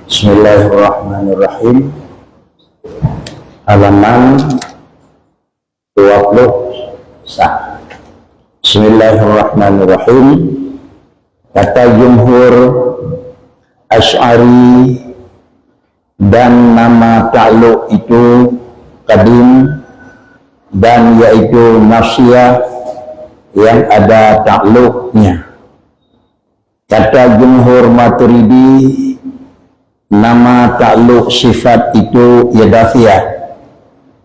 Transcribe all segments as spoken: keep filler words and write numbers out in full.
Bismillahirrahmanirrahim. Halaman dua puluh satu. Bismillahirrahmanirrahim. Kata jumhur Asy'ari, dan nama takluk itu kadim, dan yaitu nafsiyah yang ada takluknya. Kata jumhur Maturidi, nama takluk sifat itu idhafiyah,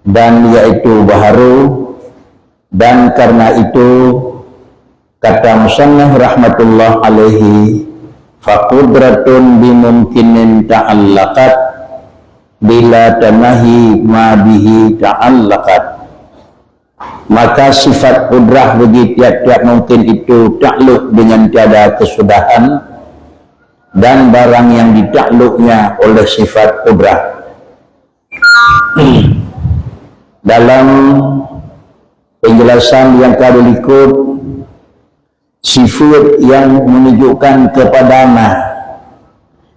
dan yaitu baharu, dan karena itu kata musannif rahmatullah alaihi, faqudratun bimumkinin ta'allaqat bila tanahi ma bihi ta'allaqat. Maka sifat kudrah bagi tiap-tiap mungkin itu takluk dengan tiada kesudahan, dan barang yang ditakluknya oleh sifat kudrah. Dalam penjelasan yang ka dilikot, sifat yang menunjukkan kepada na,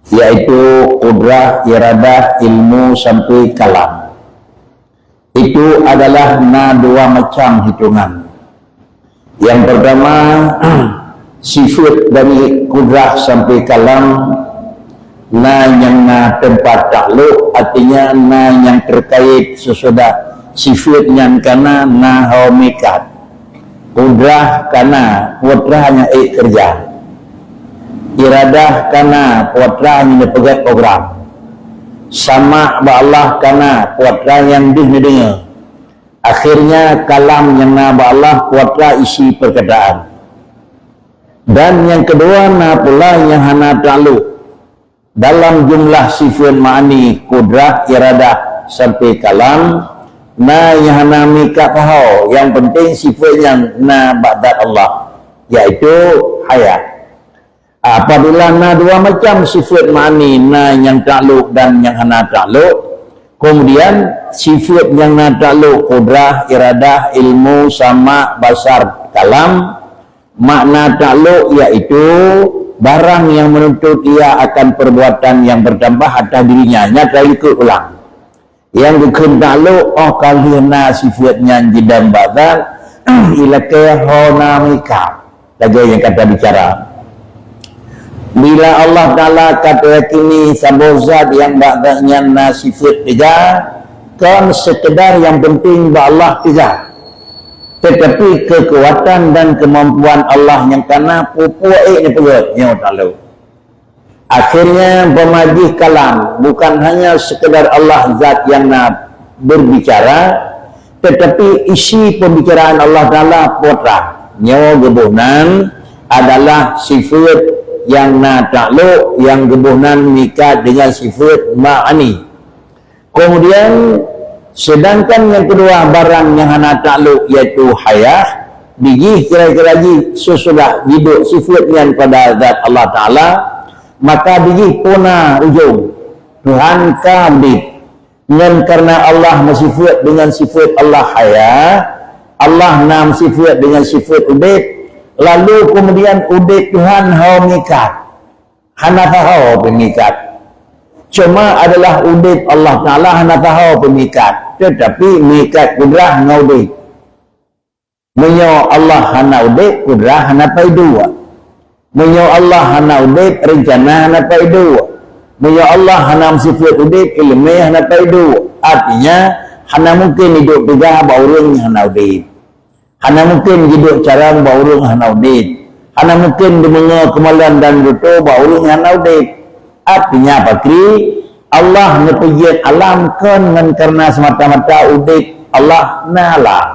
yaitu kudrah, iradah, ilmu sampai kalam. Itu adalah na dua macam hitungan. Yang pertama, sifat dari kudrah sampai kalam, na nyang na tempat takluk, artinya na nyang terkait sesudah sifat nyan kana na ho mikat. Kudrah kana, putra nyang ék keureuja. Iradah kana, putra nyang neupeugét program. Sama bak Allah kana, putra nyang deuh neudeungoe. Akhirnya kalam nyang na bak Allah, putra isi perkataan. Dan nyang keudua na pula nyang hana takluk. Dalam jumlah sifat ma'ani, kudrah, iradah sampai kalam, na nyang hana mikat ho, nyang penting sifat nyan na bak zat Allah, yaitu hayah. Apabila na dua macam sifat ma'ani, na nyang takluk dan nyang hana takluk, kemudian sifat nyang na takluk, kudrah, iradah, ilmu, sama, basar, kalam, makna takluk yaitu barang yang menuntut ia akan perbuatan yang bertambah atas dirinya. Nyata ikut ulang. Nyang geukheun takluk, oh ka lheueh na sifat nyan jidam bak zat, ilakée ho na mikat. Lagée nyang ka tabicara. Bila Allah Taala ka tayakini saboh zat nyang bak zat nyan na sifat teuga, kon sekedar nyang penting bak Allah teuga, tetapi kekuatan dan kemampuan Allah nyang kana peue-peue ék neupeugét nyoe takluk. Akhirnya, peumajoh kalam bukan hanya sekedar Allah zat nyang na berbicara, tetapi isi pembicaraan Allah Taala putra. Nyoe geuboh nan adalah sifat nyang na takluk, nyang geuboh nan mikat dengan sifat ma'ani. Kemudian, sedangkan nyang keudua barang nyang hana takluk, yaitu hayah, dijih kira-kira jih sesudah jiduek sifat nyan pada zat Allah Taala, maka dijih puna ujong. Tuhan ka udeb. Ngon karena Allah meusifat dengan sifat Allah hayah, Allah na meusifat dengan sifat udeb, lalu kemudian udeb Tuhan ho mikat. Hana taho peue mikat. Cuma adalah udeb Allah Taala hana taho peue mikat, tetapi mikat kudrah ngon udeb. Meunyoe Allah hana udeb, kudrah hana payah duek. Meunyoe Allah hana udeb, rencana hana payah duek. Meunyoe Allah hana meusifat udeb, ileumé hana payah duek. Artinya, hana mungken iduek teuga bak ureuëng nyang hana udeb. Hana mungken jiduek carông bak ureuëng hana udeb. Hana mungken jimeungoe keumalon dan geuto bak ureuëng hana udeb. Artinya pakri, Allah neupeujeuet alam kon ngon kareuna seumata-mata udeb Allah na alam.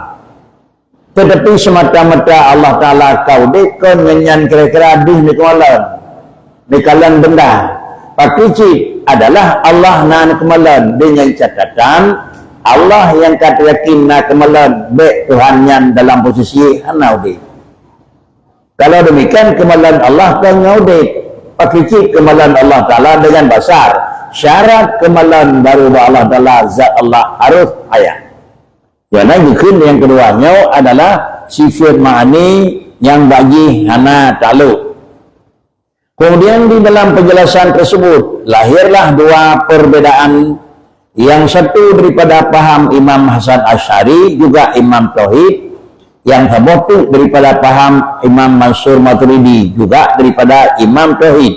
Teutapi seumata-mata Allah Taala ka udeb kon ngon nyan kira-kira deuh neukeumalon. Neukalon benda. Pakri cit adalah Allah na neukeumalon deungon catatan Allah nyang ka teuyakin na keumalon, bék Tuhan nyan dalam posisi hana udeb. Kalau demikian, keumalon Allah kon ngon udeb. Pakri cit keumalon Allah Taala deungon basar. Syarat keumalon baru bak Allah Taala, zat Allah harôh hayah. Nyang na geukheun nyang keudua nyoe adalah sifat ma'ani nyang bak jih hana taklok. Kemudian di dalam penjelasan tersebut, lahirlah dua perbedaan. Yang satu daripada paham Imam Hasan Asy'ari, juga Imam Tauhid. Yang saboh tu daripada paham Imam Mansur Maturidi, juga daripada Imam Tauhid.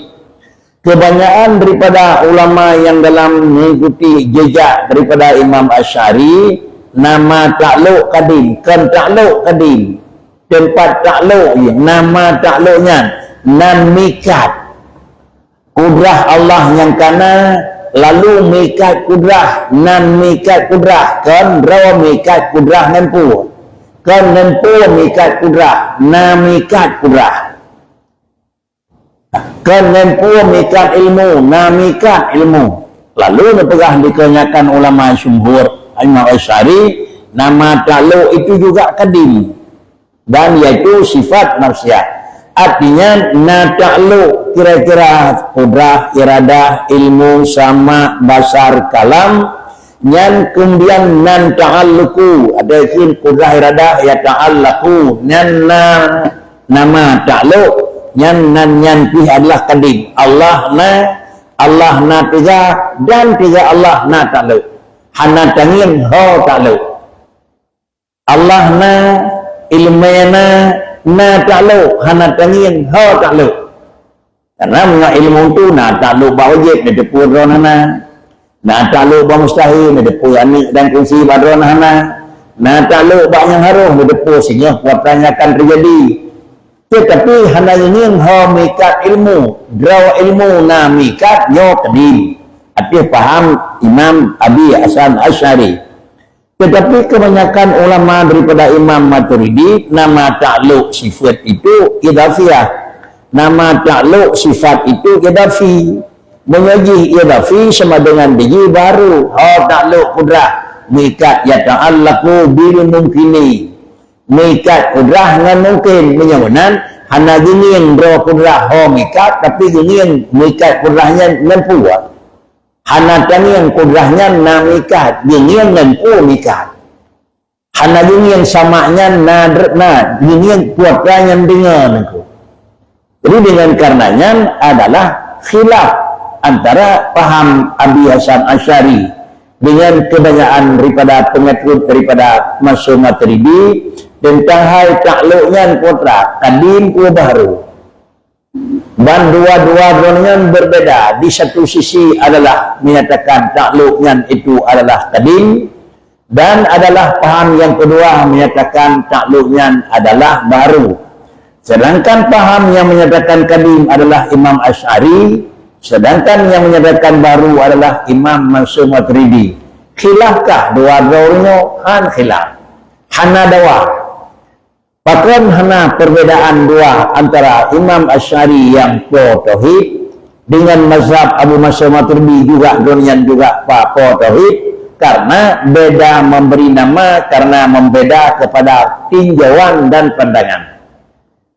Kebanyakan daripada ulama yang dalam mengikuti jejak daripada Imam Asy'ari, nama takluk kadim, kon takluk kadim. Tempat takluk, nama takluk nyan, nan mikat. Kudrah Allah nyang kana, lalu mikat kudrah, nan mikat kudrah, kon droe mikat kudrah ngon peue. Kon ngon peue mikat kudrah, na mikat kudrah. Kon ngon peue mikat ilmu, na mikat ilmu. Lalu neupeugah di kebanyakan ulama jumhur, Imam Asy'ari, nama takluk itu juga kadim. Dan yaitu sifat nafsiyah. Artinya, na takluk kira-kira kudrah, iradah, ilmu, sama, basar, kalam, nyan kemudian nan ta'alluku, ada kheun kudrah iradah ya ta'allaku, nyan na nama takluk, nyan nan nyan pih adalah kadim. Allah na, Allah na teuga, dan teuga Allah na takluk. Hana tangieng ho takluk. Allah na, ileumé na, na taklok, hana tangieng ho taklok. Karena meunyoe ilmu tu na taklok bak wajéb, neuteupeue droe hana. Na taklok bak mustahil, neuteupeue aneuk dan keuci bak droe hana. Na taklok bak nyang harôh, neuteupeue singoh peue nyang akan teujadi. Teutapi hana geungieng ho mikat ilmu, droe ilmu na mikat nyoe keudéh. Ateueh paham Imam Abi Hasan Asy'ari. Teutapi keubanyakan ulama daripada Imam Maturidi, nama taklok sifat itu idhafiyah. Nama taklok sifat itu idhafi. Meunyoe jih idhafi sama dengan dijih baru. Ho taklok kudrah. Mikat yata'allaqu bil mumkini. Mikat kudrah ngon mungkin. Meunyoe meunan, hana geungieng droe kudrah ho mikat, tapi geungieng mikat kudrah nyan ngon peue. Hana tangieng kudrah nyan na mikat, geungieng ngon peue mikat. Hana geungieng samak nyan na dr-, na, geungieng kuatra nyan deungoe nangku. Jadi dengan karena nyan adalah khilaf antara paham Abi Hasan Asy'ari dengan kebanyakan daripada pengikut daripada mazhab Maturidi tentang hal taklok nyan kuatra, kadim ku baru. Dan dua-dua droe nyan berbeda. Di satu sisi adalah menyatakan taklok nyan itu adalah kadim, dan adalah paham yang kedua menyatakan taklok nyan adalah baru. Sedangkan paham yang menyatakan kadim adalah Imam Asy'ari, sedangkan yang menyatakan baru adalah Imam Mansur Maturidi. Khilafkah dua droe nyoe? Han khilaf. Hana dawa. Pakon hana perbedaan dua antara Imam Asy'ari nyang po tauhid dengan mazhab Abu Mansur Maturidi juga, droe nyan juga pa-, po tauhid, karena beda memberi nama karena membeda kepada tinjauan dan pandangan.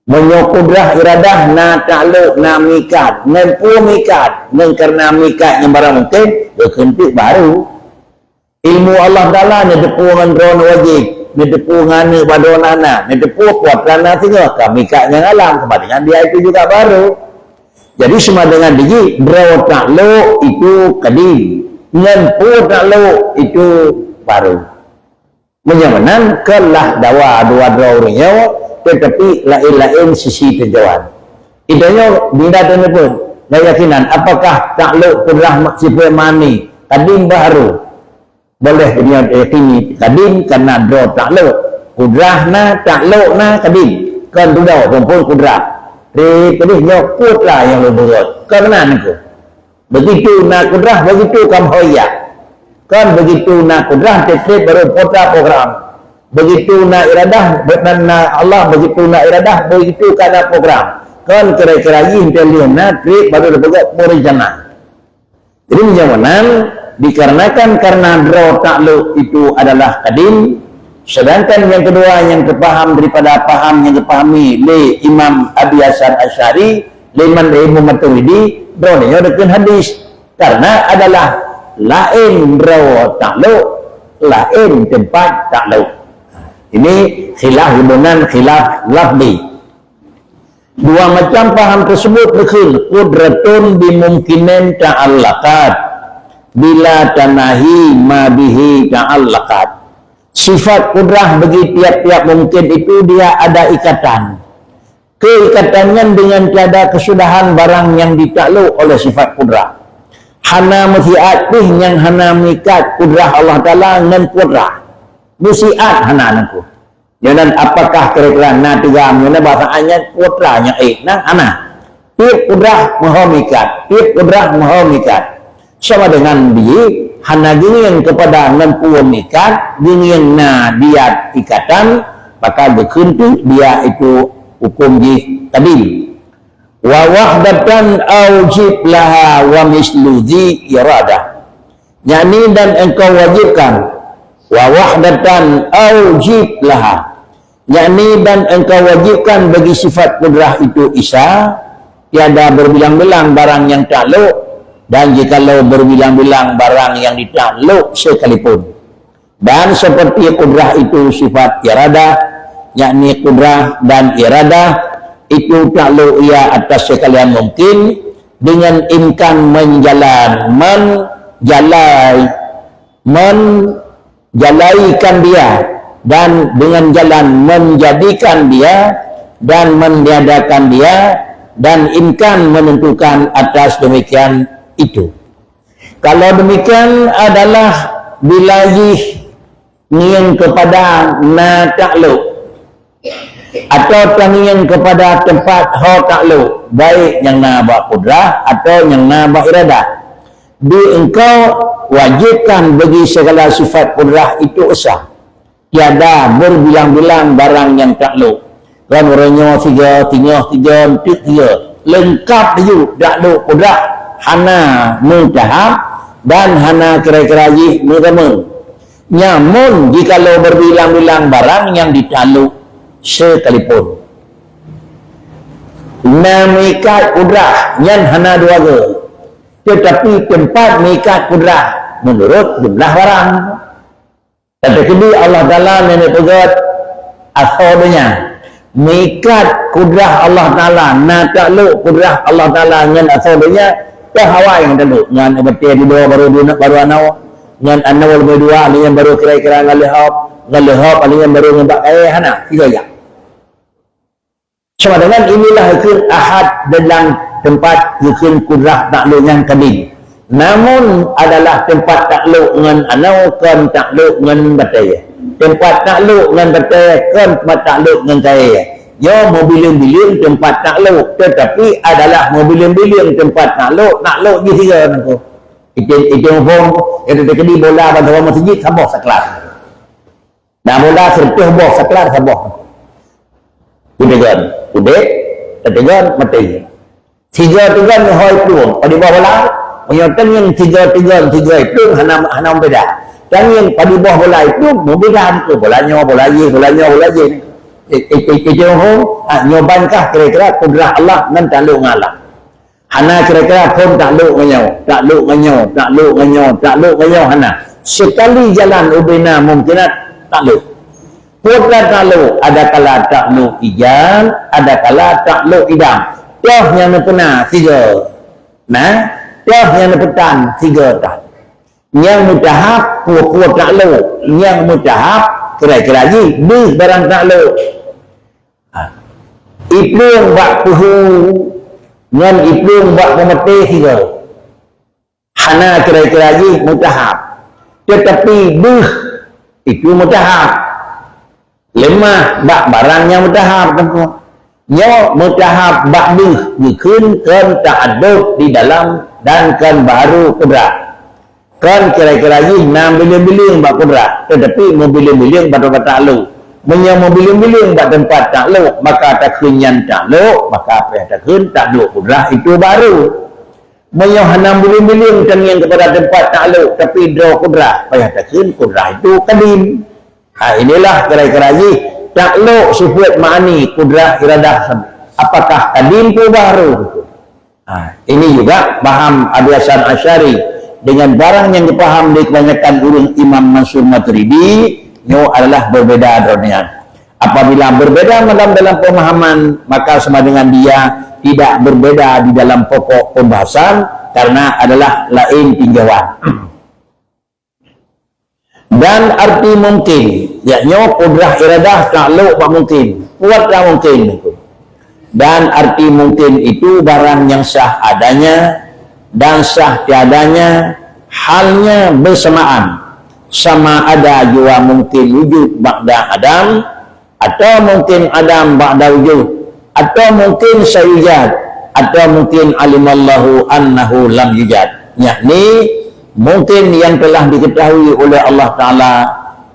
Meunyoe kudrah iradah na taklok, na mikat, ngon peue mikat, ngon karena mikat nyang barang mungkin, geukheun teuk baru. Ilmu Allah Taala neuteupeue ngon droe wajéb, neuteupeue ngon aneuk bak droe hana, neuteupeue kuat rana singoh ka mikat nyang alam, sama dengan dia itu juga baru. Jadi sama dengan dijih, droe taklok itu kadim, ngon peue taklok itu baru. Meunyoe meunan, keulah dawa dua droe ureuëng nyoe, teutapi laén-laén sisi tinjauan. Geutanyoe bina teuneupeuet, neuyakinan, apakah taklok kudrah sifat mani, kadim baru? Boleh geutanyoe yakini kadim karena droe taklok. Kudrah na, taklok na, kadim. Kon dudoe phon-phon kudrah. Treb keudeh nyoe kuat lah nyang lôn beurot. Kon meunan nangku. Begitu na kudrah, begitu kam hoyak. Kon begitu na kudrah, treb-treb baru pota program. Begitu na iradah, be-, na, na Allah, begitu na iradah, begitu ka na program. Kon kira-kira jih teulian na, treb baru dipeugah perencana. Jadi, meunyoe meunan, dikarenakan karena droe taklok itu adalah kadim, sedangkan nyang keudua nyang teupaham daripada paham nyang geupahami lé Imam Abi Hasan Asy'ari, lé Imam Maturidi, droe nyoe dikeuen hadis. Karena adalah laén droe taklok, laén teumpat taklok. Ini khilaf hubungan khilaf lafzi. Dua macam paham tersebut dikheun, qudratun bimumkinin ta'allaqat, bila tanahi ma bihi ta'allaqat. Sifat kudrah bagi tiap-tiap mungkin itu dia ada ikatan. Keikatan nyan dengan tiada kesudahan barang nyang ditaklok oleh sifat kudrah. Hana meusiat pih nyang hana meuikat kudrah Allah Taala ngon kudrah. Meusiat hana nangku. Nyoe nan apakah kira-kira na teuga nyoe nan bahasa nyan kudrah nyang ék na hana. Tiep kudrah meuhom ikat, tiep kudrah meuhom ikat. Sama dengan biji hana geungieng kepada ngon puon ikat, geungieng na diat ikatan, maka geukheun teuh dia itu hukum jih tadi. Wa wahdatan aujib laha wa mislu dzi iradah. Yakni dan engkau wajibkan, wa wahdatan aujib laha. Yakni dan engkau wajibkan bagi sifat kudrah itu isa, tiada berbilang-bilang barang yang taklok, dan jikalau berbilang-bilang barang yang ditaklok sekalipun. Dan seperti kudrah itu sifat iradah, yakni kudrah dan iradah itu taklok ia atas sekalian mungkin dengan imkan menjalan, menjalai, menjalaikan dia, dan dengan jalan menjadikan dia dan meniadakan dia, dan imkan menentukan atas demikian itu. Kalau demikian adalah bila jih ngieng kepada na taklok atau tangieng kepada tempat ho taklok, baik nyang na bak kudrah atau nyang na bak iradah. Di engkau wajibkan bagi segala sifat kudrah itu esa. Tiada berbilang-bilang barang nyang taklok. Kan uroe nyoe siga, singoh siga, enteuk siga. Leungkap laju taklok kudrah, hana meutahap dan hana kira-kira jih meureumeung. Nyamun jikalau berbilang-bilang barang nyang ditaklok sekalipun. Na meuikat kudrah nyan hana dua go, tetapi tempat meuikat kudrah menurut jumlah barang. Teukeudi Allah Taala nenek peugah asoe donya. Meuikat kudrah Allah Taala, na taklok kudrah Allah Taala ngon asoe donya, teuh awai ngon taklok. Ngon batée dudoe baru duna, baru anoe. Ngon anoe leubeh dua, ngon baru kira-kira ngon leuhop, ngon leuhop, ngon baru ngon bak kayée hana, tiga jak. Sama dengan inilah geukheun ahad dalam tempat geukheun kudrah taklok nyang kadim. Namun adalah tempat taklok ngon anoe kon taklok ngon batée. Tempat taklok ngon batée kon tempat taklok ngon kayée. Nyoe meubileung-bileung tempat taklok, tetapi adalah meubileung-bileung tempat taklok, taklok jih sigoe nangku. Itu, itu phon, itu teukeudi bola bansaboh meuseujid saboh saklar. Nah, bola sireutoh boh saklar saboh. Udeb, udeb, teutegon, maté. Sigoe teugon hôi plueng, padub boh bola, meunyoe tangieng sigoe teugon, sigoe plueng hana, hana meubeda. Tangieng padub boh bola plueng, meubeda beutôi. Bola nyoe, bola jih, bola nyoe, bola jih. Eh, eh, eh, eh, jauh, ha, nyoe ban kah kira-kira kudrah Allah ngon taklok ngon Allah. Hana kira-kira phon taklok ngon nyoe, taklok ngon nyoe, taklok ngon nyoe, taklok ngon nyoe, hana. Sekali jalan ubena mungkinat taklok. Peue taklok, ada kala taklok ijan, ada kala taklok idam. Toh nyang neupeuna sigoe. Nah, toh nyang neupeutan sigoe tan. Nyang meutahap peue-peue taklok, nyang meutahap kira-kira jih deuh barang taklok. Ha. Iplueng bak peuhu ngon iplueng bak peumaté sigoe. Hana kira-kira jih meutahap. Tetapi deuh itu meutahap. Leumah bak barang nyang meutahap teungku. Nyoe meutahap bak deuh geukheun kon ta'addud di dalam dan kon baharu kudrah. Kon kira-kira jih na bileung-bileung bak kudrah, tetapi meubileung-bileung bak teumpat taklok. Meunyoe meubileung-bileung bak teumpat taklok, maka takheun nyan taklok, maka payah takheun taklok kudrah itu baru. Meunyoe hana bileung-bileung tangieng kepada teumpat taklok, tapi droe kudrah, payah takheun kudrah itu kadim. Ha, inilah kira-kira jih taklok sifat ma'ani kudrah iradah. Apakah kadim atau baru? Ha, ini juga paham Abu Hasan Asy'ari dengan barang yang dipaham di kebanyakan ureuëng Imam Mansur Maturidi, nyoe adalah berbeda droe nyan. Apabila berbeda mazhab dalam pemahaman, maka sama dengan dia tidak berbeda di dalam pokok pembahasan karena adalah lain tinjauan. Dan arti mungkin, yakni kudrah iradah takluk bak mungkin, kuat dan mungkin itu. Dan arti mungkin itu barang yang sah adanya dan sah tiadanya halnya bersamaan, sama ada jua mungkin wujud ba'da adam, atau mungkin adam ba'da wujud, atau mungkin sayujad, atau mungkin alimallahu annahu lam yujad. Yakni, mungkin yang telah diketahui oleh Allah Ta'ala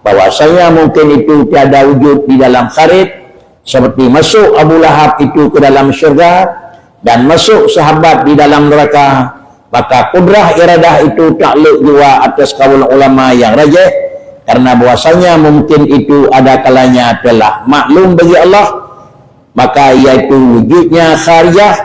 bahwasanya mungkin itu tiada wujud di dalam kharit, seperti masuk Abu Lahab itu ke dalam syurga, dan masuk sahabat di dalam neraka, maka kudrah iradah itu takluk jua atas kaul ulama yang rajih, karena bahwasanya mungkin itu ada kalanya telah maklum bagi Allah, maka yaitu wujudnya kharijah,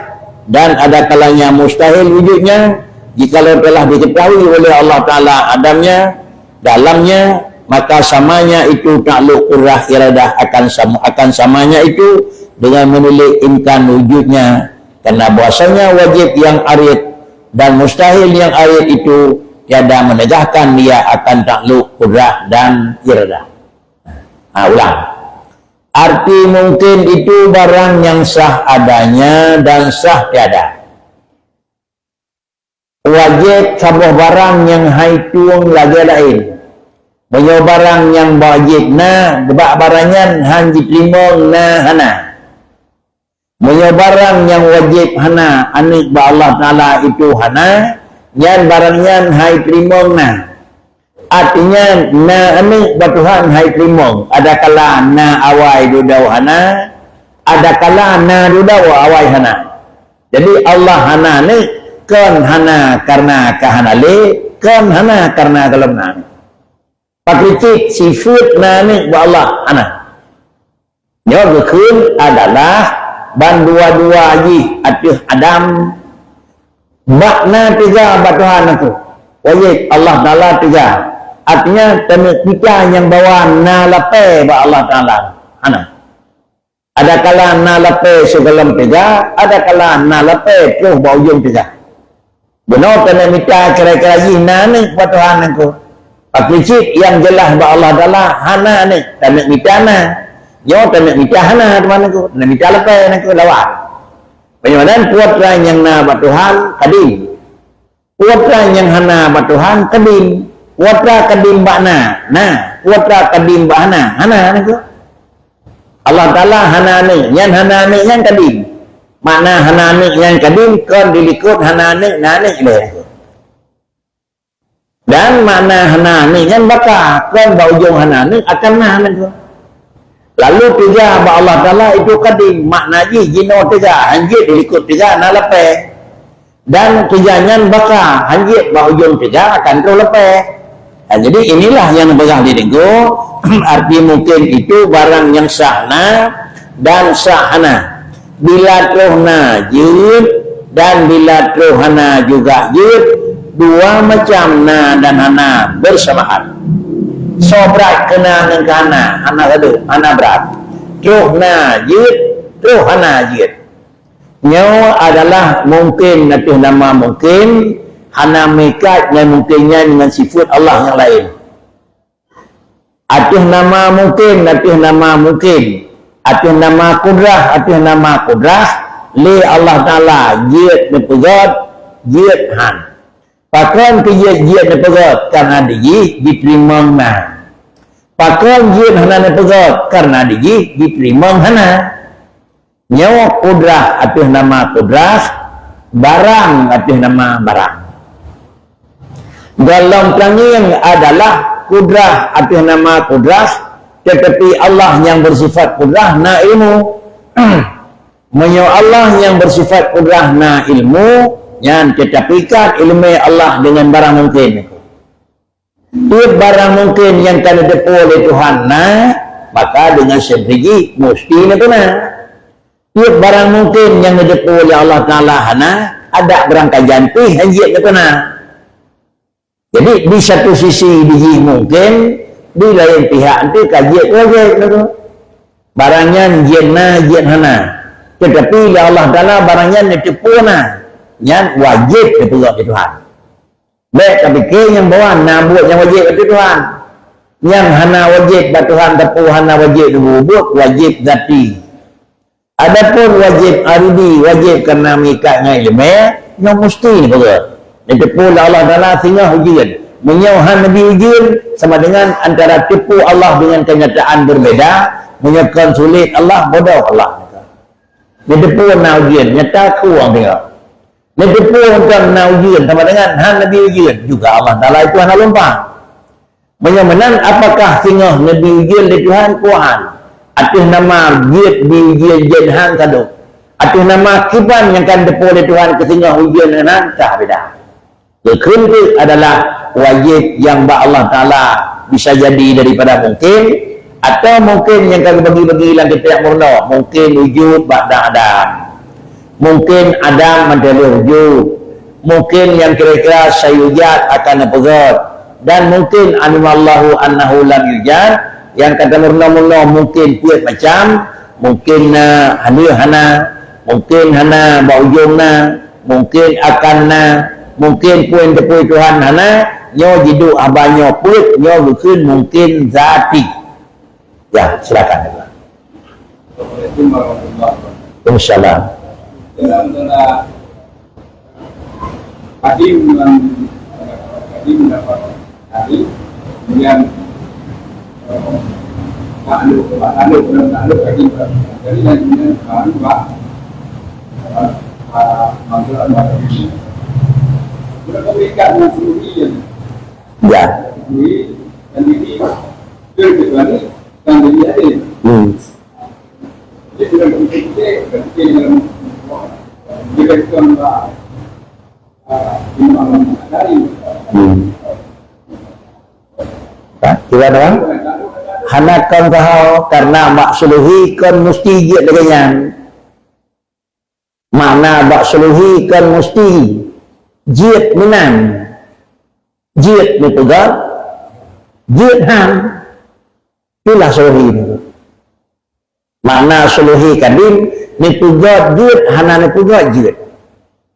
dan ada kalanya mustahil wujudnya, jikalau telah diketahui oleh Allah Ta'ala adamnya, dalamnya, maka samanya itu takluk kudrah iradah akan sama, akan samanya itu dengan menilik imkan wujudnya, karena bahwasanya wajib yang arid dan mustahil yang arid itu tiada menegahkan dia akan takluk kudrah dan iradah. Ha, ulang. Arti mungkin itu barang yang sah adanya dan sah tiada. Wajib saboh barang nyang hai tueng lagée laén. Meunyoe barang nyang wajéb na, bak barang nyan han jiteurimong na hana. Meunyoe barang nyang wajéb hana aneuëk bak Allah Taala itu hana, nyan barang nyan hai teurimong na. Artinya, na aneuëk bak Tuhan hai teurimong, adakala na awai dudoe hana, adakala na dudoe awai hana. Jadi, Allah hana aneuëk, kon hana kareuna ka hana lé, kon hana kareuna gohlom na aneuëk. Pakritik sifeuet na aneuëk bak Allah hana. Nyoe geukheun adalah ban dua-dua jih ateueh Adam bak na teuga bak Tuhan aku. Wajéb Allah Taala teuga. Artinya, taneuëk mita nyang bahwa na lapée bak Allah Taala. Hana. Adakala na lapée sigohlom teuga, adakala na lapée troh bak ujong teuga. Bunoe taneuëk mita kira-kira jih na aneuëk bak Tuhan nangku. Pakritik nyang jeulaih bak Allah Taala hana aneuëk, taneuëk mita na. Nyoe taneuëk mita hana teuma nangku, taneuëk mita lapée nangku lawan. Meunyoe nan kuatra nyang na bak Tuhan kadim. Kuatra nyang hana bak Tuhan kadim. Kuatra kadim bak na, na. Kuatra kadim bak hana, hana nangku. Allah Taala hana aneuëk, nyan hana aneuëk nyan kadim. Makna hana aneuëk nyan kadim, kon dilikot hana aneuëk, na aneuëk lé. Dan makna hana aneuëk nyan baka, kon bak ujong hana aneuëk akan na aneuëk. Lalu teuga bak Allah Taala itu kadim, makna jih jinoe teuga, hanjeuet dilikot teuga na lapée. Dan teuga nyan baka, hanjeuet bak ujong teuga akan troh lapée. Ha, jadi inilah nyang peugah di nangku, arti mungkin itu barang nyang sah na dan sah hana. Bila troh na jeuet dan bila troh hana juga jeuet, dua macam na dan hana bersamaan. Soe brat keu na ngon keu hana, hana sadoe, hana brat. Troh na jeuet, troh hana jeuet. Nyoe adalah mungkin ateueh nama mungkin, hana meuikat ngon mungkin nyan ngon sifeuet Allah nyang laén. Ateueh nama mungkin, ateueh nama mungkin, ateueh nama kudrah, ateueh nama kudrah, lé Allah Taala jeuet neupeugét, jeuet han. Pakon keu jeuet, jeuet neupeugét? Kareuna di jih jiteurimong na. Pakon jeuet hana neupeugét? Kareuna di jih jiteurimong hana. Nyoe kudrah ateueh nama kudrah, barang ateueh nama barang. Gohlom tangieng adalah kudrah ateueh nama kudrah, tetapi Allah nyang beusifat kudrah na ilmu. Meunyoe Allah nyang beusifat kudrah na ilmu, nyan tetapi kan ileumé Allah deungon barang mungken. Tiep barang mungken nyang ka neuteupeue lé Tuhan na, maka deungon sendiri jih musti na teuna. Tiep barang mungken nyang neuteupeue lé Allah Taala hana, adak beurangkajan pih hanjeuet na teuna. Jadi, di satu sisi di jih mungken, di laén pihak eunteuk ka jeuet wajéb na teuna. Barang nyan jeuet na, jeuet hana. Teutapi lé Allah Taala barang nyan neuteupeue na. Nyan wajéb neupeugah lé Tuhan. Bék tapike nyang bahwa na buet nyang wajéb ateueh Tuhan. Nyang hana wajéb bak Tuhan teupeu hana wajéb neubuet, wajéb zati. Adapun wajéb aridi, wajéb kareuna meuikat ngon ileumé, nyoe musti neupeugah. Neuteupeue lé Allah Taala singoh ujeuen. Meunyoe han neubi ujeuen, sama dengan antara teupeu Allah dengan kenyataan berbeda, meunyoe kon sulet Allah, bodoh Allah. Neuteupeue na ujeuen, nyata kuang singoh. Neuteupeue mantong na ujeuen sama dengan han neubi ujeuen, juga Allah Taala itu hana lumpah. Meunyoe meunan, apakah singoh neubi ujeuen lé Tuhan? Tuhan. Ateueh nama jeuet bi ujeuen jeuet han ka dong. Ateueh nama kiban nyang ka teupeu lé Tuhan keu singoh ujeuen ngon han ka beda. Geukheun teuk adalah wajéb nyang bak Allah Taala bisa jadi daripada mungkin, atau mungkin nyang ka geubagi-bagi lam kitab murnoe, mungkin wujud ba'da adam. Mungkin adam mantong lheueh wujud. Mungkin nyang kira-kira sayujad akan neupeugét. Dan mungkin alimallahu annahu lam yujad, nyang ka tamurnoe-murnoe mungkin peuet macam, mungkin na, hana, hana, mungkin hana bak ujong na, mungkin akan na, mungkin pun teupeu Tuhan hana, nyoe jiduek haba nyoe peuet, nyoe geukheun mungkin zati. Ya, silakan. Assalamualaikum warahmatullahi wabarakatuh. Waalaikumsalam. Dalam antara kadim dan, kadim dapat hari, kemudian, eh, makhluk, makhluk dan makhluk kadim. Jadi, dan kemudian baru bak, eh, eh, makhluk, makhluk. Sudah memberikan sendiri yang Ya. Sendiri, sendiri, kecuali, sendiri ada. Hmm. Jadi, dalam konteks kita, kita dalam, kita bukan, ah, ah, imam dari. Hmm. Ha? Kira doang? Hana kon keuhai karena mak suluhi kon musti jeuet lagèe nyan. Makna bak suluhi kon musti jeuet meunan. Jeuet neupeugét, jeuet han. Itulah suluhi nyoe. Makna suluhi kadim, neupeugét jeuet, hana neupeugét jeuet.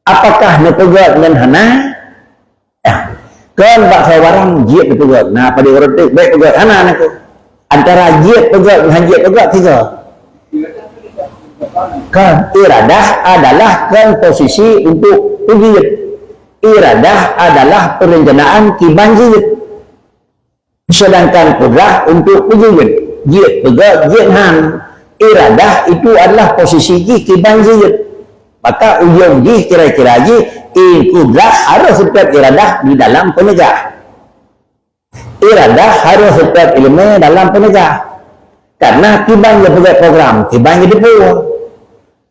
Apakah neupeugét ngon hana? Nah, kon bak saboh barang jeuet neupeugét. Nah, padé ureueng teuk bèk peugét hana neupeugét. Antara jeuet peugét ngon han jeuet peugét tiga. Kan, iradah adalah kan posisi untuk peujeuet. Iradah adalah perencanaan kiban jeuet. Sedangkan kudrah untuk peujeuet. Jeuet peugét, jeuet han. Iradah itu adalah posisi jih kiban jeuet. Maka ujong jih kira-kira jih, eh, kudrah harus tetap iradah di dalam peunegah. Iradah harus tetap ileumèe dalam peunegah. Karena kiban geupeugét program, kiban geuteupeue.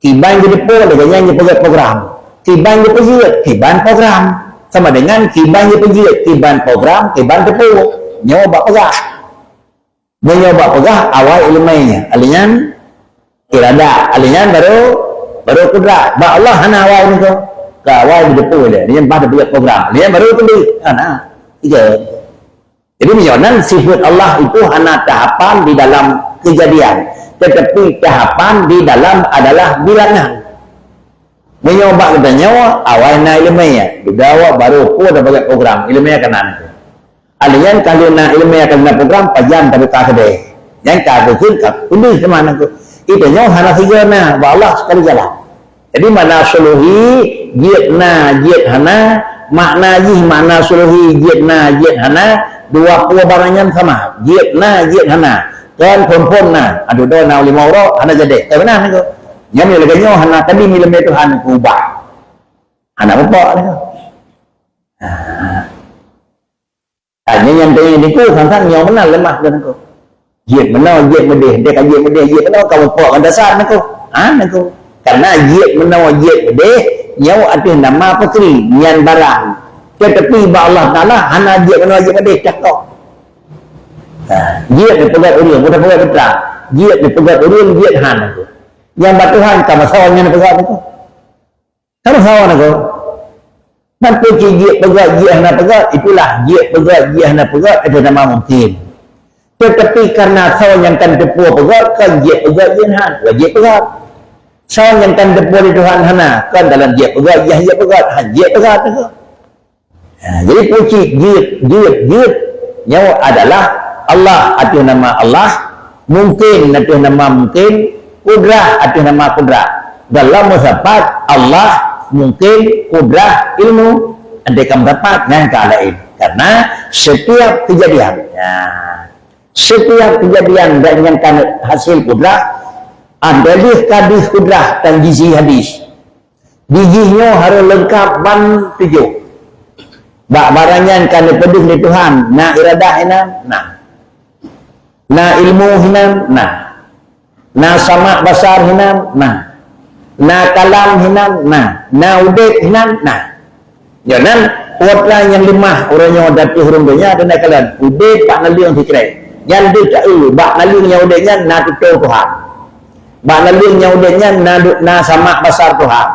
Kiban geuteupeue lagèe nyan geupeugét program. Kiban geupeujeuet, kiban program. Sama dengan kiban geupeujeuet, kiban program, kiban teupeue. Nyoe bak peugah. Meunyoe bak peugah, awai ileumèe nyan. Alèh nyan iradah. Alèh nyan baru, baru kudrah. Bak Allah hana awai niko. Ka awai geuteupeue lé. Alèh nyan bah teupeugét program. Alèh nyan baru teupeue. Hana. Tiga. Jadi, meunyoe nan sifat Allah itu hana tahapan di dalam kejadian, tetapi tahapan di dalam adalah bilangan. Meunyoe bak geutanyoe, awai na ileumèe, dudoe awak baru peue tapeugét program, ileumèe ka na niko. Alèh nyan ka lheueh na ileumèe ka na program, pajan tabuka keudè. Nyan ka geukheun ka peuleueh teuma niko. Geutanyoe hana sigoe na, bak Allah sekali jalan. Jadi, makna suluhi, jeuet na, jeuet hana, makna jih makna suluhi, jeuet na, jeuet hana, dua peue barang nyan sama, jeuet na, jeuet hana. Kan phon-phon na, aduh, dua na limong uroe, hana jadi. Tapi nah, niko. Nyan lagèe nyoe hana tadi ileumèe Tuhan ubah. Hana mupok niko. Ah. Hanya nyang teunyang niku sang-sang nyoe meunan lemah dan ko. Jeuet meunoe, jeuet meudeh, deh ka jeuet meudeh, jeuet meunoe ka mupok ngon dasar niko. Ha, niko. Karena jeuet meunoe, jeuet meudeh, nyoe ateueh nama peutri, nyan barang. Tetapi bak Allah Taala hana jeuet meunoe, jeuet meudeh, cakok. Ha, jeuet dipeugét ureueng, bukan peugét putra. Jeuet dipeugét ureueng, jeuet han niko. Nyang bak Tuhan ka masa nyan peugét niko. Sama-sama niko. Tapi cit jeuet peugét, jeuet hana peugét, itulah jeuet peugét, jeuet hana peugét, itu nama mungkin. Teutapi kareuna soe nyang ka neuteupeue peugét, kon jeuet peugét jih han, wajéb peugét. Soe nyang ka neuteupeue lé Tuhan hana, kon dalam jeuet peugét, jih jeuet peugét, han jeuet peugét. Ha, jadi peue cit jeuet, jeuet, jeuet nyoe adalah Allah ateueh nama Allah, mungken ateueh nama mungken, kudrah ateueh nama kudrah. Dalam meusapat Allah, mungken, kudrah, ilmu. Andai ka meusapat, nyan ka laén. Karena setiap kejadian, ya, setiap kejadian dan nyang ka hasil kudrah, adalah hadis kudrah dan gizi hadis. Di jih nyoe harôh leungkab ban tujoh. Bak barang nyan ka neupeudeuh lé Tuhan, na iradah hinan, na. Na ilmu hinan, na. Na sama' basar hinan, na. Na kalam hinan, na. Na udeb hinan, na. Nyoe nan, peue nyang leumah uroe nyoe di ateueh rhueng donya dan kalon. Udeb bak naleueng sikrek. Nyan deuh taeu, bak naleueng nyang udeb nyan na tutoe Tuhan. Bak naleueng nyang udeb nyan na du-, na sama' basar Tuhan.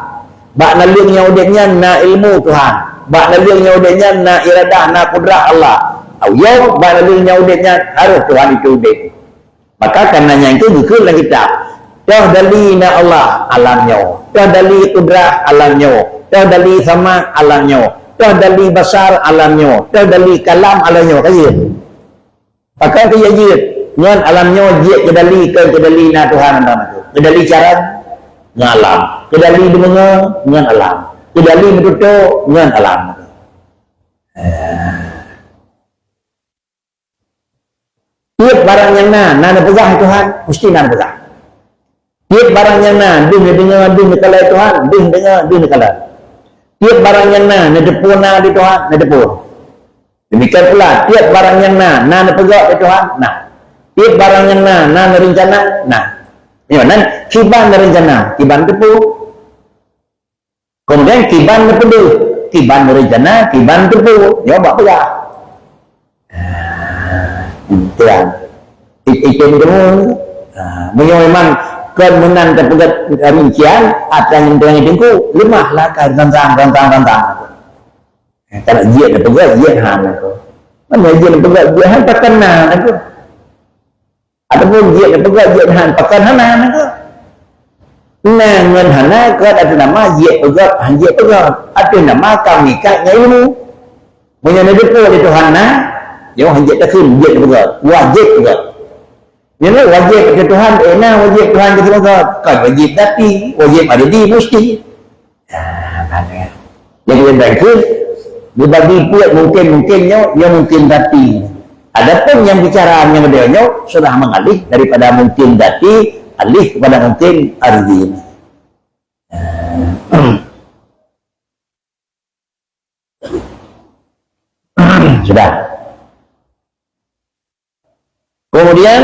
Bak naleueng nyang udeb nyan na ilmu Tuhan. Bak naleueng nyang udeb nyan na iradah, na kudrah Allah. Au yom, bak naleueng nyang udeb nyan harôh Tuhan itu udeb. Maka kareuna nyan keuh geukheun lam kitab, toh dali na Allah alam nyoe, toh dali kudrah alam nyoe, toh dali sama' alam nyoe, toh dali basar alam nyoe, toh dali kalam alam nyoe, ka jeuet. Pakon keu jeuet? Ngon alam nyoe jeuet keudali, kon keudali na Tuhan alam tu. Keudali carông ngon alam. Keudali deungoe ngon alam. Keudali meututoe ngon alam. Eh. Tiep barang nyang na, na neupeugah Tuhan, meusti na neupeugah. Tiep barang nyang na, deuh neudeungoe, deuh neukalon Tuhan, deuh neudeungoe, deuh neukalon. Tiep barang nyang na, neuteupeue na di Tuhan, neuteupeue. Demikian pula, tiep barang nyang na, na neupeugah di Tuhan, na. Tiep barang nyang na, na neurencana, na. Nyoe nan, kiban neurencana, kiban teupeue. Kemudian, kiban neupeudeuh, kiban neurencana, kiban teupeue. Nyoe bak peugah. Ah, itu yang. It-, itu dulu. Ah, meunyoe memang kon meunan teupeugah rincian, atra nyang teungoh teungku, leumah lah ka rantang, rantang, rantang. Kalau jeuet neupeugah, jeuet han aku. Mana jeuet neupeugah, jeuet han takkan na aku. Ataupun jeuet neupeugah, jeuet han, pakon hana, na keuh. Na ngon hana, keuh ateueh nama jeuet peugah, han jeuet peugah. Ateueh nama ka meuikat ngon ilmu. Meunyoe neuteupeue lé Tuhan na, nyoe han jeuet takheun, jeuet neupeugah. Wajéb peugah. Nyoe na wajéb ateueh Tuhan, eh, na wajéb Tuhan keu peugah. Kon wajéb dati, wajéb adadi, meusti. Ah, mana? Jadi, yang terakhir, dibagi pihak mungkin-mungkin nyoe, nyoe mungkin dati. Adapun yang bicara yang dia nyoe sudah mengalih daripada mungkin dati, alih kepada mungkin ardi. Ah. Sudah. Kemudian,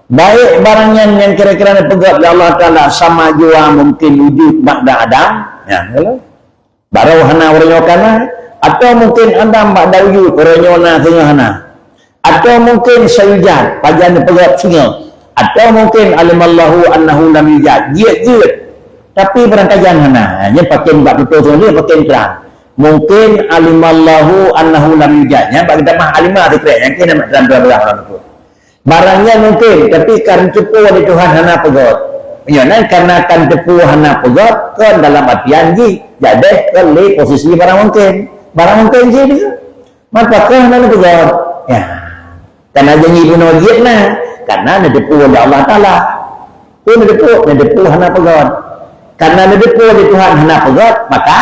baik barang nyan nyang kira-kira neupeugah lé Allah Taala sama jua mungkin wujud ba'da adam, ya, baru hana uroe nyoe kana, atau mungkin adam ba'da wujud, uroe nyoe na, teungoh hana. Atau mungkin sayujad, pajan neupeugah singoh. Atau mungkin alimallahu annahu lam yujad, jeuet-jeuet. Tapi barangkajan hana. Nyan pakai bak tutoe tuléh, pakai terang. Mungkin alimallahu annahu lam yujad. Nyan bak geutamah alimah sikrek. Nyang keuh nama dalam dua belas orang tu. Barang nyan mungkin, tapi kan teupeue lé Tuhan hana peugah. Nyoe nan karena kan teupeue hana peugah, kon dalam artian jih, jadeh kon lé posisi barang mungkin. Barang mungkin jih dia. Maka keuh hana neupeugah. Ya. Karena janji bunoe jeuet na, karena neuteupeue lé Allah Taala. Peue neuteupeue? Neuteupeue hana peugah. Karena neuteupeue lé Tuhan hana peugah, maka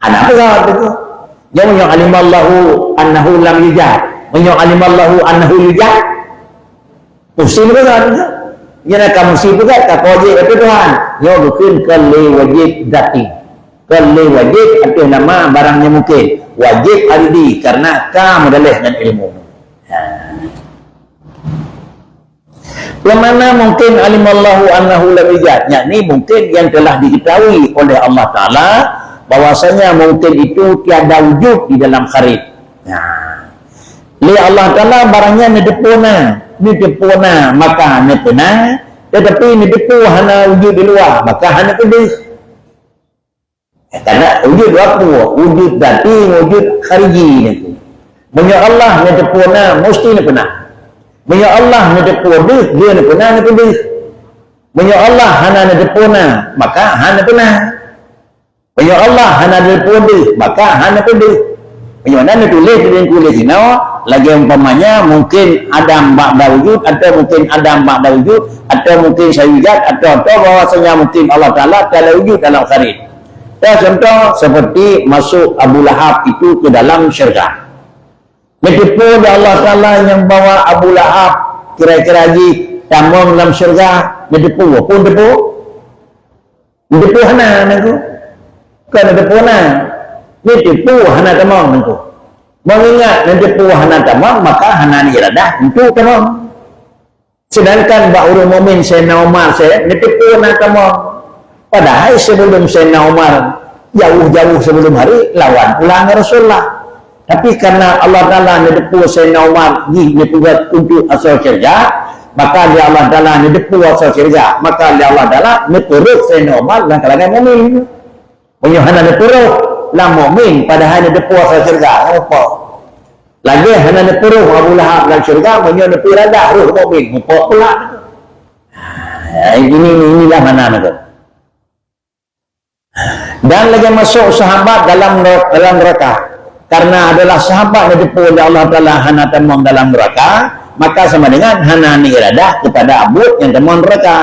hana peugah tu. Nyoe meunyoe alimallahu annahu lam yujad. Meunyoe alimallahu annahu yujad, mesti peugah tu. Nyan ka mesti peugah, ka wajéb ateueh Tuhan. Nyoe bukon kon lé wajéb dati. Kon lé wajéb ateueh nama barang nyang mungkin. Wajéb ardi karena ka meudaleh ngon ilmu. Ha. Yang mana mungkin alimallahu annahu lam yujad, yakni mungkin yang telah diketahui oleh Allah Taala bahwasanya mungkin itu tiada wujud di dalam kharit. Nah, lé Allah Taala barang nyan neuteupeue na, neuteupeue na, maka neupeuna, tetapi neuteupeue hana wujud di luwa, maka hana peudeuh. Karena wujud dua peue, wujud dati, wujud khariji nyan. Meunyoe Allah neuteupeue na, mesti neupeuna. Meunyoe Allah neuteupeue deuh, dia neupeuna neupeudeuh. Meunyoe Allah hana neuteupeue na, maka hana neupeuna. Meunyoe Allah hana neuteupeue deuh, maka hana neupeudeuh. Meunyoe na neutuléh di buku sinoe, lagée umpamanya mungkin Adam ba'da wujud, atau mungkin Adam ba'da wujud, atau mungkin sayujad, atau, atau bahwasanya mungkin Allah Taala tiada wujud dalam kharid. Ya, contoh seperti masuk Abu Lahab itu ke dalam syurga. Neuteupeue di Allah Taala nyang bahwa Abu Lahab kira-kira jih tamong lam syurga, neuteupeue, peue neuteupeue? Neuteupeue hana, Teungku. Kon neuteupeue na. Neuteupeue hana tamong, Teungku. Meungingat neuteupeue hana tamong, maka hana iradah untuk tamong. Sedangkan bak ureuëng mukmin Saidina Umar, saya neuteupeue na tamong. Padahai sebelum Saidina Umar, jauh-jauh sebelum hari, lawan pula ngon Rasulullah. Tapi karena Allah Taala neuteupeue Saidina Umar jih neupeugét untuk asoe syeuruga, maka lé Allah Taala neuteupeue asoe syeuruga, maka lé Allah Taala neupeurôh Saidina Umar lam kalangan mukmin. Meunyoe hana neupeurôh lam mukmin, padahai neuteupeue asoe syeuruga, ngon muphom. Lagée hana neupeurôh Abu Lahab lam syeuruga, meunyoe neupeuiradah rôh mukmin, muphom pula. Ha, ini, ini, inilah makna neupeurôh. Dan lagée masuk sahabat dalam ner-, dalam neraka. Karena adalah sahabat neuteupeue lé Allah Taala hana tamong dalam neraka, maka sama dengan hana neuiradah kepada buet nyang tamong neraka.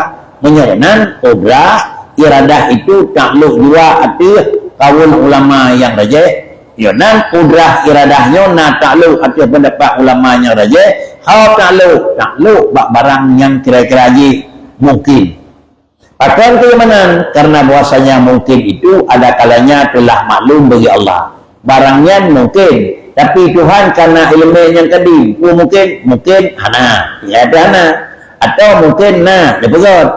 Meunyoe nan, kudrah, iradah itu taklok jua ateueh kaul ulama nyang rajih. Nyoe nan, kudrah iradah nyoe na taklok ateueh peundapat ulama nyang rajih, hana taklok, taklok bak barang nyang kira-kira jih mungkin. Pakon keuimanan? Karena bahwasanya mungkin itu ada kalanya telah maklum bagi Allah. Barang nyan mungkin, tapi Tuhan karena ilmu nyang kadim, peue mungkin? Mungkin hana, ya hana. Atau mungkin na, dipeugét.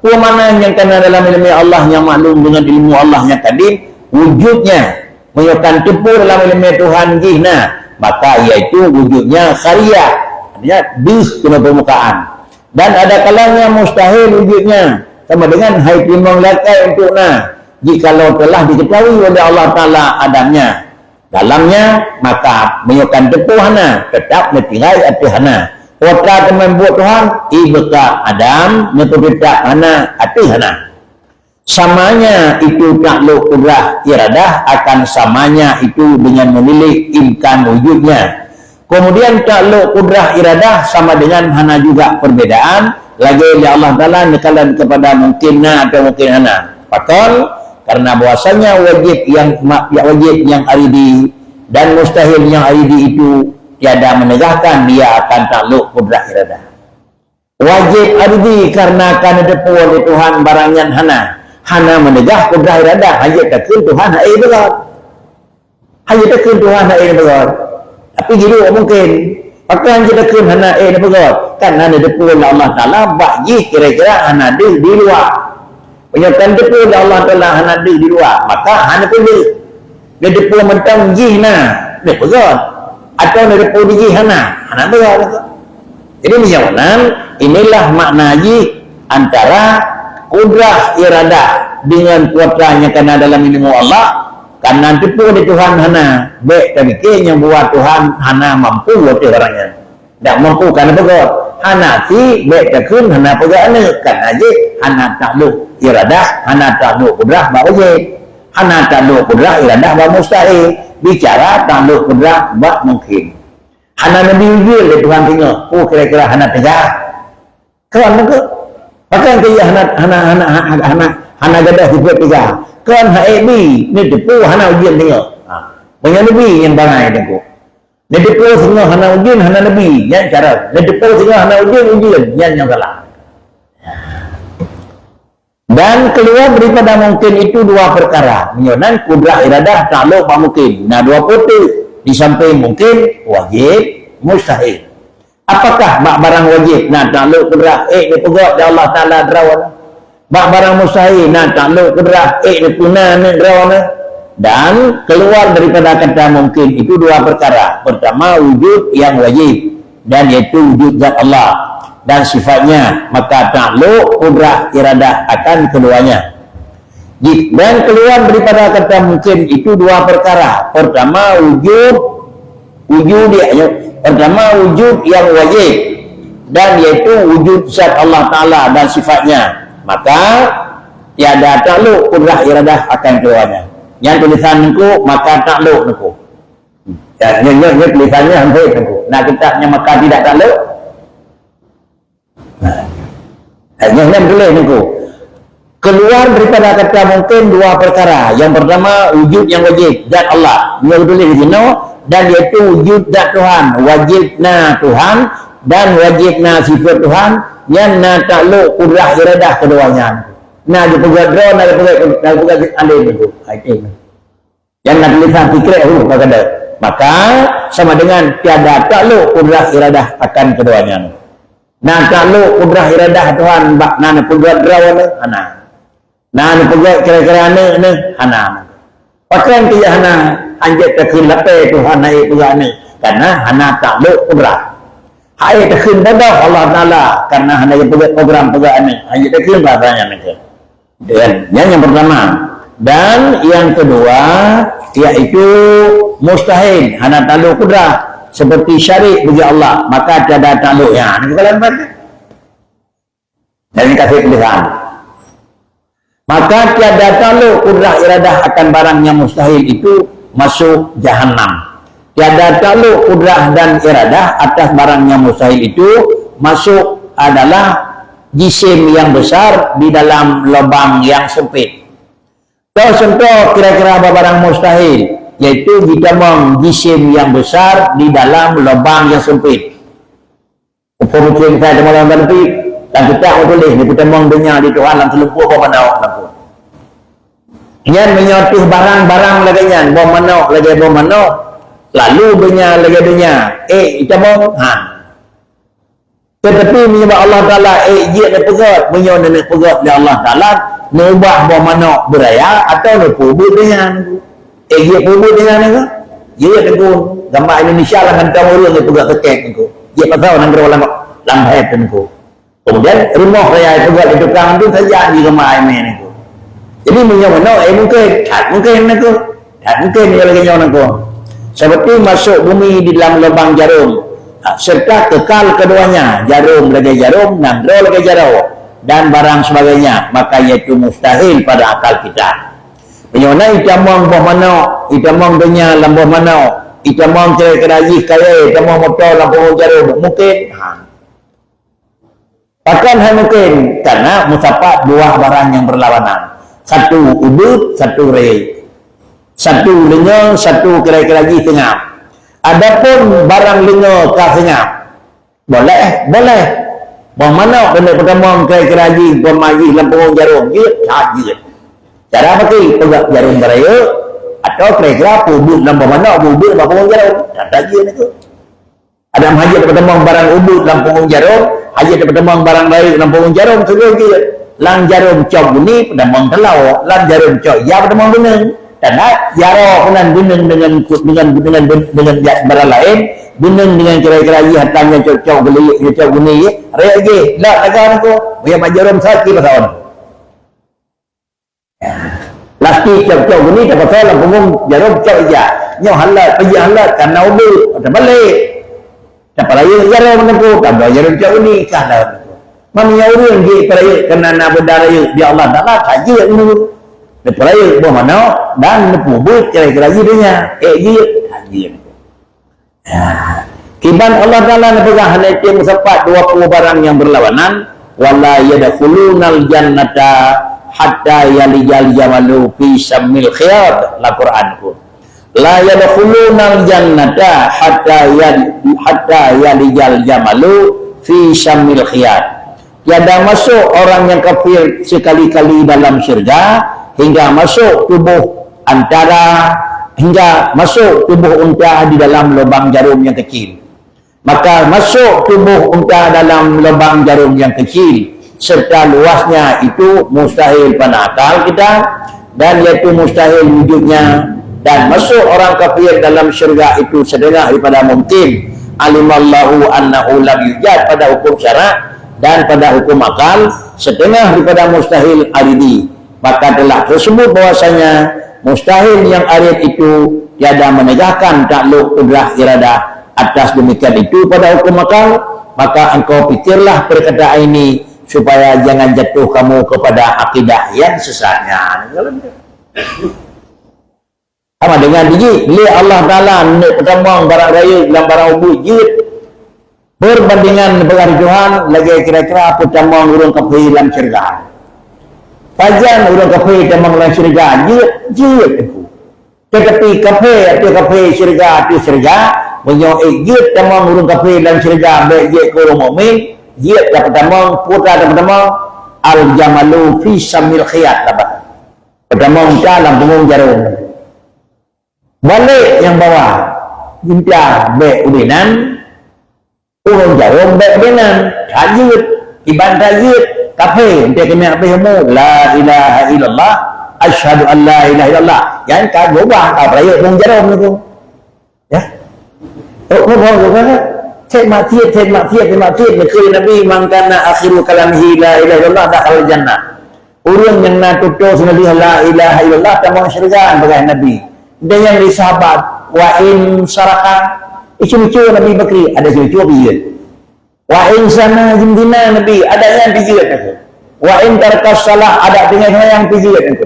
Peue makna nyang kana dalam ilmu Allah nyang maklum dengan ilmu Allah nyang kadim? Wujudnya. Meunyoe kan teupeu dalam ilmu Tuhan jih na, maka yaitu wujudnya khariyah. Artinya, deuh keunoe peumukaan. Dan ada kalanya mustahil wujudnya, sama dengan hai teurimong lakée untuk na, jikalau telah diketahui oleh Allah Taala adanya dalamnya, maka meunyoe kan teupeu hana, tetap neutinggai ateueh hana. Kuasa teumeubuet Tuhan, ibeuka Adam, neupeuteutap hana ateueh hana. Samanya itu taklok kudrah iradah akan samanya itu dengan menilik imkan wujudnya. Kemudian taklok kudrah iradah sama dengan hana juga perbedaan, lagée lé Allah Taala neukalon kepada mungkin na atau mungkin hana. Pakon? Karena bahwasanya wajib yang ma-, ya wajib yang aridi dan mustahil yang aridi itu tiada menegahkan dia akan taklok kudrah iradah. Wajib aridi karena ka neuteupeue lé Tuhan barang nyan hana. Hana meunegah kudrah iradah, hana takheun Tuhan hana beugét. Hana takheun Tuhan hana beugét. Tapi jidua mungkin. Pakon hana takheun hana beugét? Karena neuteupeue lé Allah Taala bak jih kira-kira hana deuh di luwa. Meunyoe kan teupeu lé Allah Taala hana deuh di luwa, maka hana peudeuh. Neuteupeue mantong jih na, neupeugét. Atau neuteupeue di jih hana, hana beugét. Jadi, meunyoe nan, inilah makna jih antara kudrah iradah dengan kuasa nyang kana dalam ilmu Allah, kan nan teupeu lé Tuhan hana, bék tapike nyang buwa Tuhan hana mampu ateueh barang nyan. Dak mampu kana peugét. Hana si bék takheun hana peugét aneuk, kan jih hana taklok iradah, hana taklok kudrah bak wajib. Hana taklok kudrah iradah bak mustahil. Bicara taklok kudrah bak mungkin. Hana neubi ujeuen lé Tuhan singoh, peue kira-kira hana teuga. Kon meukeue? Pakon keu hana, hana, hana, hana, hana, hana gadôh sifeuet teuga? Kon hana bi, neuteupeue hana ujeuen singoh. Ha. Meunyoe neubi nyang bangai teungku. Neuteupeue singoh hana ujeuen, hana neubi, nyan cara. Neuteupeue singoh hana ujeuen, ujeuen, nyan nyang salah. Dan keluar daripada mungkin itu dua perkara. Meunyoe nan kudrah iradah taklok bak mungkin. Na dua pote. Di samping mungkin, wajib, mustahil. Apakah bak barang wajib na taklok kudrah ék neupeugét lé Allah Taala droeneuh? Bak barang mustahil na taklok kudrah ék neupeuna aneuk droeneuh? Dan keluar daripada kata mungkin itu dua perkara. Pertama, wujud yang wajib, dan yaitu wujud zat Allah dan sifatnya, maka taklok kudrah iradah akan keduanya. Ji-, dan keluar daripada kata mungkin itu dua perkara. Pertama, wujud, wujud, ya, ya. Pertama, wujud yang wajib. dan yaitu wujud zat Allah Ta'ala dan sifatnya, maka tiada takluk kudrah iradah akan keduanya. Nyan tulisan Teungku, maka takluk Teungku. Ya, nyoe, nyoe, nyoe tulisannya hampir Teungku. Nak kitab nyang maka tidak takluk? Nah, nyoe, nyoe tulis Teungku. Keluar daripada kata mungkin dua perkara. Yang pertama, wujud yang wajib, zat Allah. Nyoe tulis di sinoe, dan yaitu wujud zat Tuhan. Wajib na Tuhan, dan wajib na sifat Tuhan, nyan na takluk kudrah iradah keduanya. Na geupeugah droe, na geupeugah, na geupeugah alim Teungku. Hai, Teungku. Nyang na tulisan sikrek huruf ka keudeh. Maka, sama dengan tiada takluk kudrah iradah akan keduanya. Na takluk kudrah iradah Tuhan bak na neupeugah droe nyoe, hana. Na neupeugah kira-kira aneuk nyoe, hana. Pakon keu hana, hanjeuet takheun lapée Tuhan hana peugah aneuk, karena hana takluk kudrah. Hai takheun bodoh Allah Ta'ala, karena hana peugah program peugah aneuk, hanjeuet takheun bahasa nyan. Dan yang, yang pertama. Dan yang kedua, yaitu mustahil, hana takluk kudrah, seperti syarik bagi Allah, maka tiada takluknya. Ini kalau nampak. Dan ini kasih tulisan. Maka tiada takluk kudrah iradah akan barang yang mustahil itu masuk jahanam. Tiada takluk kudrah dan iradah atas barang yang mustahil itu masuk adalah jisim yang besar di dalam lubang yang sempit. Toh contoh kira-kira barang mustahil, yaitu jitamong jisim yang besar di dalam lubang yang sempit. Umpama misai teuma lam banti, dan kita meutuléh, "Neupeutamong donya di Tuhan lam seuleumpok boh manok lampôh." Nyan meunyoe teuh barang-barang lagée nyan, boh manok lagée boh manok, lalu donya lagée donya, eh, itamong, ha. Teutapi meunyoe bak Allah Taala, eh, jeuet neupeugét, meunyoe neuneuk peugét lé Allah Taala, neubah boh manok beuraya atau neupeubuet donya. Eh, jeuet peubuet donya nyoe? Jeuet Teungku. Gama Indonesia lam kantong ureueng jeuet peugét keu kèk Teungku. Jeuet pasau nanggroe lam, lam bhèe Teungku. Kemudian rumoh raya peugét lé tukang tu sajan jih gama imè Teungku. Jadi meunyoe meunoe, eh, mungken, that mungken Teungku. That mungken meunyoe lagèe nyoe Teungku. Seperti masuk bumi di dalam lubang jarum, serta kekal keduanya, jarum lagèe jarum, nanggroe lagèe jaroe, dan barang sebagainya, maka yaitu mustahil pada akal kita. Meunyoe na itamong boh manok, itamong donya lam boh manok, itamong kira-kira jih kayèe, itamong moto lam punggong jarum, mungken? Ha. Pakon hai mungken? Karena meusapat dua barang nyang beurlawanan. Satu ubeuet, satu rayeuk. Satu leungoe, satu kira-kira jih seungab. Adapun barang leungoe ka seungab, boleh, boleh. Boh manok keuneuk peutamong kira-kira jih, umpama jih lam punggong jarum, jeuet, that jeuet. Cara pakai, peugah jarum beurayeuk, atau kira-kira peubuet lam boh manok, peubuet lam punggong jarum. That jeuet Teungku. Adam hajat teupeutamong barang ubeuet lam punggong jarum, hajat teupeutamong barang rayeuk lam punggong jarum, teungoh jeuet. Lam jarum cok guni, peutamong taloe, lam jarum cok ija, peutamong beuneueng. Tanda jaroe keunan beuneueng deungon, deungon, deungon, deungon barang laén, beuneueng deungon kira-kira jih, hatan nyang cok-cok geuliek, nyang cok guni, rayeuk jih, lak lagèe Teungku, meunyoe bak jarum sakét pasal. Plastik cok-cok guni tapasau lam punggong jarum cok ija. Nyoe hana, peujeuet hana, karena ubeuet, tabalek. Tapeurayeuk jarum Teungku, tabloe jarum cok guni, ka lom Teungku. Meunyoe ureueng jih peurayeuk keunan na beuda rayeuk di Allah Taala, ka jeuet Teungku. Neupeurayeuk boh manok dan neupeubuet kira-kira jih donya. Eh, jeuet, ka jeuet Teungku. Ya. Kiban Allah Taala neupeugah hana item meusapat dua puluh barang nyang beurlawanan, "Wa la yadkhulunal jannata hatta yalijal jamalu fi sammil khiyat," lam Quran Teungku. "La yadkhulunal jannata hatta yal-, hatta yalijal jamalu fi sammil khiyat." Tiada masuk orang yang kafir sekali-kali dalam syurga hingga masuk tubuh antara, hingga masuk tubuh unta di dalam lubang jarum yang kecil. Maka masuk tubuh unta dalam lubang jarum yang kecil serta luasnya itu mustahil pada akal kita, dan yaitu mustahil wujudnya, dan masuk orang kafir dalam syurga itu setengah daripada mungkin. Alimallahu annahu lam yujad pada hukum syarak dan pada hukum akal, setengah daripada mustahil aridi. Maka telah tersebut bahwasanya mustahil yang arid itu tiada menegakkan takluk kudrah iradah atas demikian itu pada hukum akal, Maka engkau pikirlah perkataan ini, supaya jangan jatuh kamu kepada akidah yang sesat. Nyan, kalau gitu. Sama dengan biji, lé Allah Taala neuk peutamong barang rayeuk lam barang ubit jeuet. Peubandingan bak Tuhan lagée kira-kira peutamong ureuëng kafé lam syeuruga. Pajan ureuëng kafé tamong lam syeuruga, jeuet, jeuet teungku. Teutapi kafé ateueh kafé, syeuruga ateueh syeuruga, meunyoe ék jeuet tamong ureuëng kafé lam syeuruga bék jeuet keu ureuëng mukmin, jeuet tapeutamong, peue tapeutamong, al-jamalu fi sammil khiyat, tapat. Peutamong unta lam punggong jarôm. Balek nyang bawah, unta bék u dinan, punggong jarôm bék u dinan. That jeuet, kiban that jeuet, kafé, enteuk keuneuk habéh umu, la ilaha illallah, asyhadu an la ilaha illallah. Nyan ka berubah, ka beurayeuk punggong jarôm nyan. Ya. Oh, oh, oh, oh, oh. Cék maksiat, cék maksiat, cék maksiat. Beutôi Nabi, "Man kana akhiru kalamihi la ilaha illallah, dakhalal jannah." Ureuëng nyang na tutoe seunadeuh la ilaha illallah, tamong syeuruga, peugah Nabi. Dan nyang di sahabat, "Wa in saraka." Icu-icu Nabi Bakri, ada icu-icu piyeuen. "Wa in zana," jimdina Nabi, adak nyan piyeuen aku. "Wa in taraka shalah," adak tinggai seumayang piyeuen aku.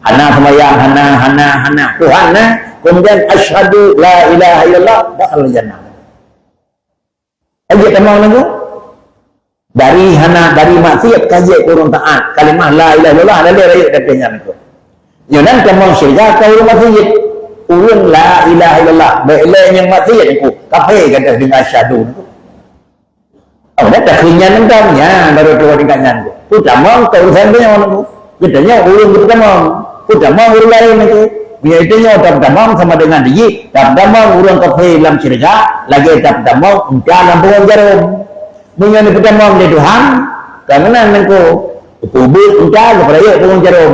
Hana seumayang, hana, hana, hana. Tuhan na, kemudian, "Asyhadu la ilaha illallah, dakhalal jannah." Aja tamong lagu. Dari hana, dari maksiat ka jeuet keu ureuëng taat. Kalimah la ilaha illallah, ada lé rayeuk teuntée nyan aku. Nyoe nan tamong syeuruga ka ureuëng maksiat. Ureuëng la ilaha illallah, bék lé nyang maksiat aku. Kafé gadoh deungon syahdu aku. Oh, dah takheun nyan entam, nyan baru dua tingkat nyan. Peutamong keu urusan geutanyoe nyoe. Geutanyoe ureuëng geutamong. Peutamong ureuëng laén nyoe. Meunyoe geutanyoe tapeutamong sama dengan dijih, tapeutamong ureuëng kafé lam syeuruga, lagée tapeutamong unta lam punggong jarôm. Meunyoe neupeutamong lé Tuhan, ka meunan nangko. Geupeubuet unta geupeurayeuk punggong jarôm.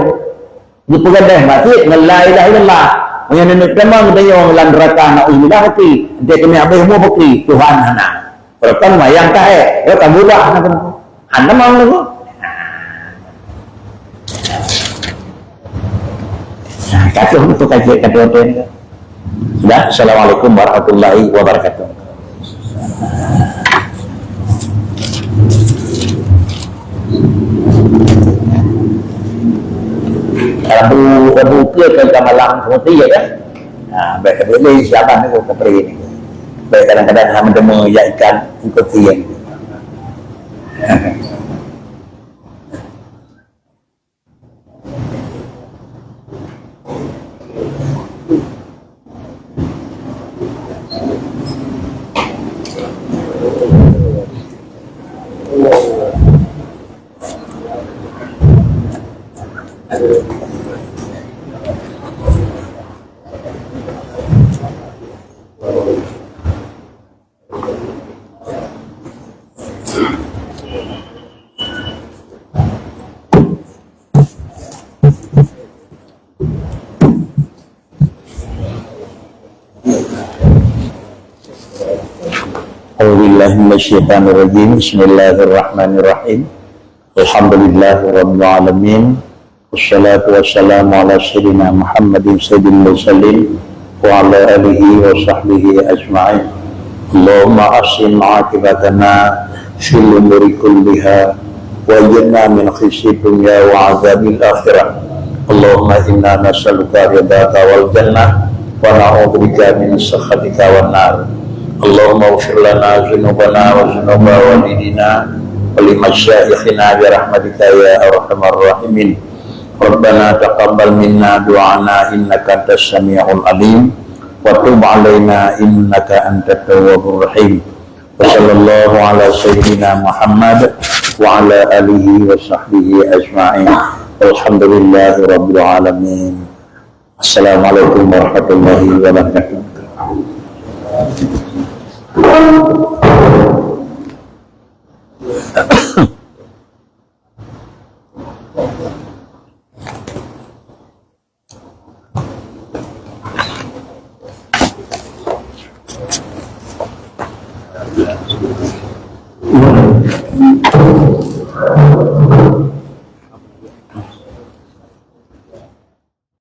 Geupeugadeh maksiat ngon la ilaha illallah. Meunyoe neuk tamong geutanyoe lam neuraka, naudzubillah, bukri. Enteuk keuneuk habéh umu bukri, Tuhan hana. Beureukan mayang ka hék, ya ka murah na keunoe. Hana mau lagée. Nah, kacau tu kaji kata hotel. Dah, assalamualaikum warahmatullahi wabarakatuh. Rabu, Rabu ke, ke, ke malam seperti ya kan? Ha, baik, boleh siapa ni ke peri ni. Baik, kadang-kadang hang meuteumé ya ikan ikut tiang. A'udzubillahi minasyaitonirrajim. Bismillahirrahmanirrahim. Alhamdulillahirabbil alamin. Wassalatu wassalamu ala sayyidina Muhammadin sayyidil mursalin wa ala alihi wa sahbihi ajma'in. Allahumma ahsin aqibatana fil umuri kulliha wa ajirna min khizyid dunya wa azabil akhirah. Allahumma inna nas'aluka ridhaka wal jannah wa na'udzubika min sakhatika wan nar. Allahumma ighfir lana dzunubana wa dzunuba walidina wa li masyaikhina bi rahmatika ya arhamar rahimin. Rabbana taqabbal minna du'ana innaka antas samiul alim wa tub alaina innaka antat tawwabur rahim. Wa sallallahu ala sayyidina Muhammad wa ala alihi wa sahbihi ajma'in. Walhamdulillahi rabbil alamin. Assalamualaikum warahmatullahi wabarakatuh.